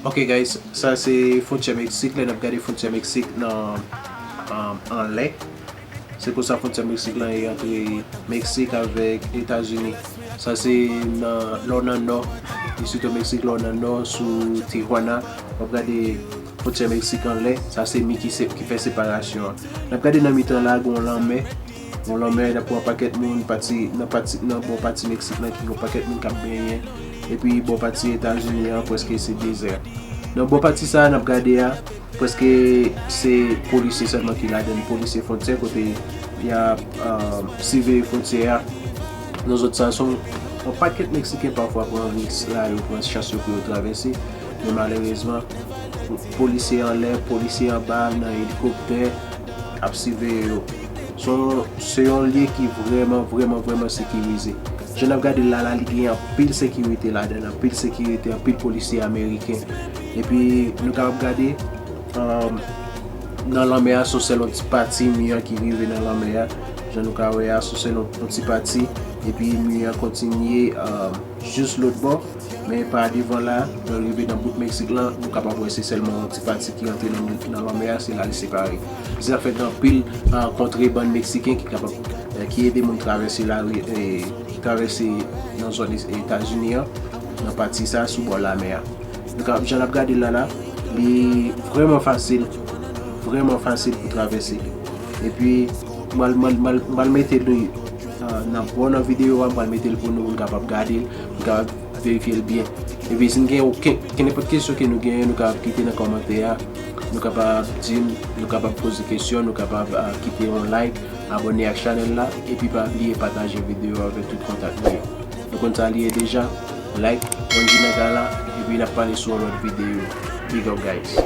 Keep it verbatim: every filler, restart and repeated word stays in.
Ok guys, sa se fwontyè Meksik. Lè n ap gade fwontyè Meksik nan um, anlè, se konsa fwontyè Meksik lan ye antre Meksik avèk Etazini. Sa se nan lè w nan nò, li site Meksik lè w nan nò sou Tijuana, w ap gade fwontyè Meksik anlè. Sa se mi ki, se, ki fè separasyon an. N ap gade nan mitan la, gen yon lanmè. Yon lanmè, n ap wè yon pakèt moun pati nan pati nan bò pati Meksik lan ki gen yon pakèt moun k ap benyen. Epi bò pati Etazini an, prèske se dezè. Nan bò pati sa a n ap gade a, prèske se polisye sèlman ki ladan, polisye fwontyè kote y ap uh, siveye fwontyè a. Nan zòt sa, se yon pakèt Meksiken pafwa pran risk la, yo pran chans yo pou yo travèse. Men malerezman, polisye anlè, polisye anba, nan elikoptè, ap siveye yo. Se yon lye ki vrèman, vrèman, vrèman sekirize. Jan n ap gade l la, la, li gen anpil sekirite ladan, anpil sekirite, anpil polisye ameriken. Epi nou kapab gade um, nan lanmè a, se yon sèl yon ti pati mi an ki rive nan lanmè a. Jan nou ka wè a, se yon sèl yon ti pati. Epi mi an kontinye um, jis lòt bò. Men pa devan la, lè w rive nan bout Meksik lan, nou kapab wè se sèlman yon ti pati ki rantre nan, nan lanmè a, se la li separe. Se sa k fè gen anpil uh, kontrebann meksiken ki kapab uh, ki ede moun travèse lari, eh, travèse nan zòn Etazini an, nan pati sa sou bò lamè a. Nou ka, jan n ap gade l la la, li vrèman fasil, vrèman fasil pou travèse. Epi, m al, m al, m al, m al mete li uh, nan bò nan videyo a, m al mete l pou nou, pou n kapab gade l, pou n kapab verifye l byen. Epi si n gen okenn, kenenpòt kesyon ke nou genyen, nou kapab kite nan kòmantè a. Nou kapab di m, nou kapab poze kesyon, nou kapab uh, kite yon like, abòne ak chanèl la, epi pa bliye pataje videyo avèk tout kontak nou yo. Nou konn sa li ye deja, like, One G Nagala, epi n ap pale sou yon lòt videyo. Big up guys.